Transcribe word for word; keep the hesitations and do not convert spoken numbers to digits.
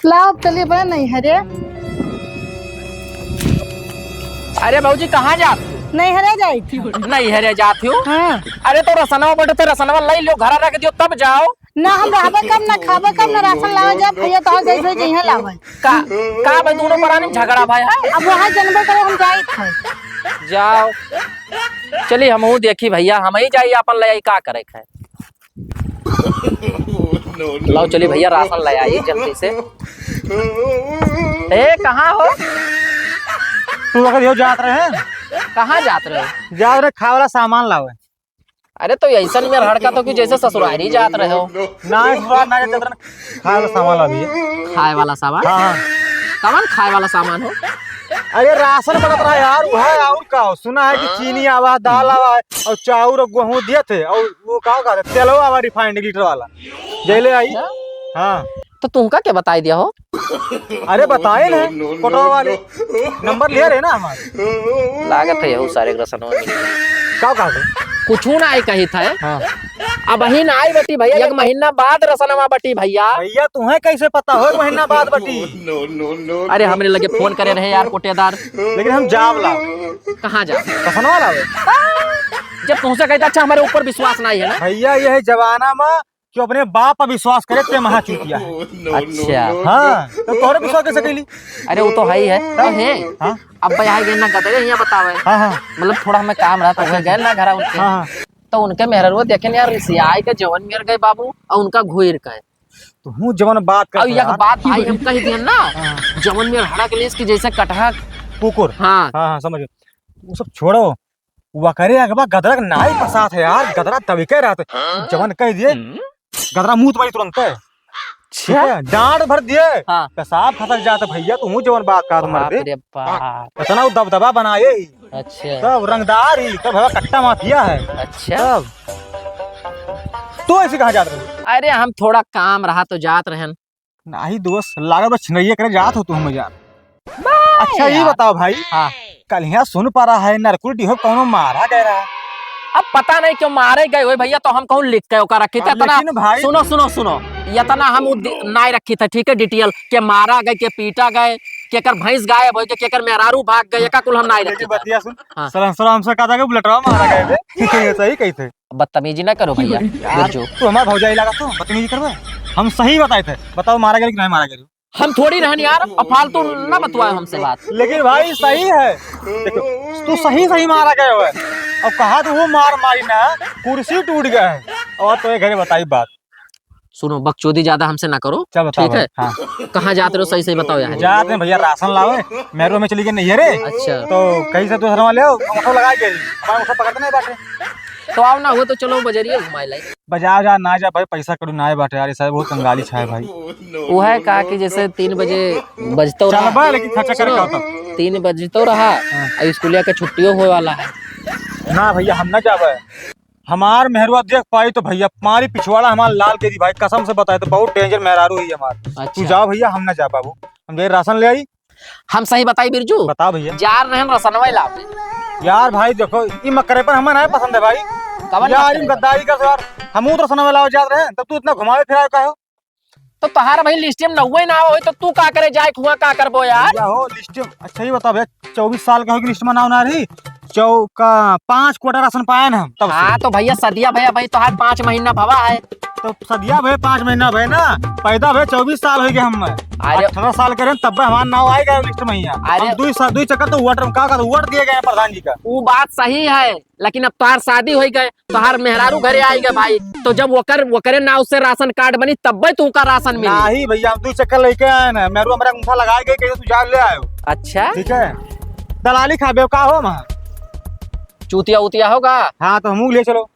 लाओ, अब चलिए बड़े नैहरे। अरे भौजी, कहाँ जात हो? नैहरे जाई थी। नैहरे जात हो? हाँ। अरे तो रसनवा बटे थे, रसनवा लई लियो, घरा रख दियो, तब जाओ। ना हम रहबे कब, ना खाबे कब, ना राशन लावे जाए, भैया तो जैसे जइहे लावे। का, का भाई दोनों परानी में झगड़ा भाई है? अब वहाँ जनबे करे हम जाई थे। जाओ। चली हमहू देखी भैया, हम ही जाई अपन ले आई, का करे के है। लाओ चली भैया, राशन ले आई जल्दी से। ए, कहाँ हो? तू अगर यो जात रहे हैं? कहाँ जात रहे हो? जाओ रे, खाए वाला सामान लावे। अरे तो ऐसा नहीं यार, हड़का तो कि जैसे ससुरारी जात रहे हो। ना, ससुरार ना जाते, खाए वाला सामान लावे। खाए वाला सामान? हाँ, हाँ। कौन खाए वाला सामान हो? अरे राशन बटत रहा यार, वह है और का हो? सुना है कि चीनी आवा, दाल आवा है, और चाउर और गेहूं दिए थे, और वो का कहते, तेलवा आवा refined लीटर वाला, जैले आई। अच्छा। हाँ। तो तुमका के बताई दिया हो? अरे बताए ना, कोटवा वाले नंबर लिया रहे ना हमारे। लागत है यहू सारे के रसनवा मिल गए। का कहते? कुछू ना आई कही था। हाँ। अब ही ना आई बटी भैया, एक महीना बाद रसनवा बटी भैया। भैया तुम्हें कैसे पता हो एक महीना बाद बटी? अरे हमरे लगे फोन करे रहे यार कोटेदार। लेकिन हम जाब ला। कहाँ जाब? रसनवा लावे। जब तुमसे कहता, अच्छा हमारे ऊपर विश्वास नहीं है ना। भैया यह जमाना में कि अपने बाप पर विश्वास करे ते महा चूतिया है। अच्छा। हाँ, तो तोहरे विश्वास कैसे कैली? अरे वो तो है ही है। तब? है। हाँ? अब भाई आए गए ना गदरे यहाँ बतावे। हाँ, हाँ। मतलब थोड़ा हमें काम रहा तो अच्छा, गए ना घर उनके। हाँ, हाँ। तो उनके मेहररुआ देखे ना यार, रिसियाई के जवन मेर गए बाबू, और उनका घुइर का है। तो हूँ जवन बात कर और एक यार। बात भाई हम कह दिए ना, हाँ। जवन मेर हड़क लेस कि जैसे कटहा कुकुर। हाँ। हाँ, हाँ, समझ गए। वो सब छोड़ो, वकरे अगवा गदरक नाई पसात है यार, गदरा दबिके रहत। हाँ? जवन कह दिए, हम्म। गदरा मुंह तुम्हारी तुरंत है। अच्छा। ठीक है, डांट भर दिए, हाँ। पेशाब खसक जात भैया, तू जवन बात कर मर बाप दे। रे बाप। इतना वो दबदबा बनाए ही। अच्छा। तब रंगदार ही, तब हवा कट्टा माफिया है। अच्छा। तब। तू ऐसे कहाँ जात रहे? अरे हम थोड़ा काम रहा तो जात रहन। नाही दोस्त, लागत बा छिनैया करे जात हो तू हम यार। अच्छा, ये बताओ भाई। हाँ। कल यहाँ सुन पा रहा है नरकुल डिहो कौनो मारा गया रहा। अब पता नहीं क्यों मारे गए हुए भैया, तो हम कहूँ लिख के ओका रखी थे अब इतना। लेकिन भाई सुनो, सुनो, सुनो, इतना हम उ दि-, नाई रखी थे, ठीक है, detail के मारा गए, के पीटा गए, केकर भैंस गायब हो गए, केकर मेहरारू भाग गए, एका कुल हम नाई लेकिन रखी थे। बतिया सुन, हाँ। सर, सर हमसे कहा था कि बुलेटवा मारा गए थे। सही कही थे। बदतमीजी ना करो भैया, यार, बिरजू। तू हमारा भौजाई लगा, तू बदतमीजी करबे? हम सही बताए थे, बताओ मारा गया कि नहीं मारा गया? हम थोड़ी रहन यार, अब फालतू ना बतवाए हमसे बात। लेकिन भाई सही है, देखो, तू सही सही मारा गया है। अब कहा तो वो मार मारी ना, कुर्सी टूट गया है। और तो ये घरे बताई बात। सुनो, बकचोदी ज्यादा हमसे ना करो, चल बताओ ठीक भाई, है? हाँ। कहाँ जात रहे हो, सही सही बताओ यार। जात रहे भैया, राशन लावे, मेहररुआ में चली गई नैहरे। अच्छा। तो कहीं से दूसरा वाले हो, अंगूठा लगा के, हमारा अंगूठा पकड़ते नहीं बाटे। तो आओ ना, हुआ तो चलो बजरिया घुमाए लाई। बजा जा ना जा भाई, पैसा कौड़ी नाय बाटे यार, ये सारे बहुत कंगाली छाए भाई। वो है कहा कि जैसे तीन बजे बजतो रहा। चलबा, लेकिन खर्चा करे सुनो, का होता? तीन बजतो रहा, हाँ। और स्कूलिया के छुट्टियों होए वाला है। ना भैया, हम ना जाबे। हमार मेहररुआ देख पाई तो भैया, मारी पिछवाड़ा हमार लाल करी भाई, कसम से बताए तो बहुत danger मेहरारू ही हमार। अच्छा। तू जाओ भैया, हम ना जा पाबू, हम जाए राशन ले आई। हम सही बताई बिरजू? बता भैया। जा रहे हम रसनवा लावे। यार भाई देखो, ई मकरे पर हमें नहीं पसंद है भाई। कवन यार, मकरे ई पर? गद्दारी कर यार। हमहू तो रसनवा लावे जात रहे, तब तू इतना घुमावे फिरावे का हो? तो तोहार भाई list में नौवे ना होई तो तू का करे जाए, हुआ का करबो यार? भैया हो, list में, अच्छा ये बताओ भैया, चउबीस साल का हो कि list में नाव ना रही? चौका पाँच quarter राशन पाए ना हम तब से। हाँ, तो भैया सदिया भैया भाई तोहार पाँच महीना भवा है। तो सदिया भैया पाँच महीना भए ना, पैदा भए चउबीस साल होइ गए हम। अरे। अठारह साल के रहे तब हमार नाव आए गए list में ही। अरे। हम दुई सा-, दुई चक्कर तो voter में का, का तो vote दिए गए प्रधान जी का। वो बात सही है, लेकिन अब तोहार शादी होइ गए, तोहार मेहरारू घरे आई गए भाई, तो जब ओकर, ओकरे नाव से राशन कार्ड बनी तब्बे तू का राशन मिली। नहीं भैया, हम दुई चक्कर लेके आए ना, मेहरारू हमारे अंगूठा लगाए गए, कैसे तू जा ले आयो। अच्छा। ठीक है, दलाली खाबे का हो वहाँ? चूतिया उतिया होगा। हाँ, तो हमहू ले चलो।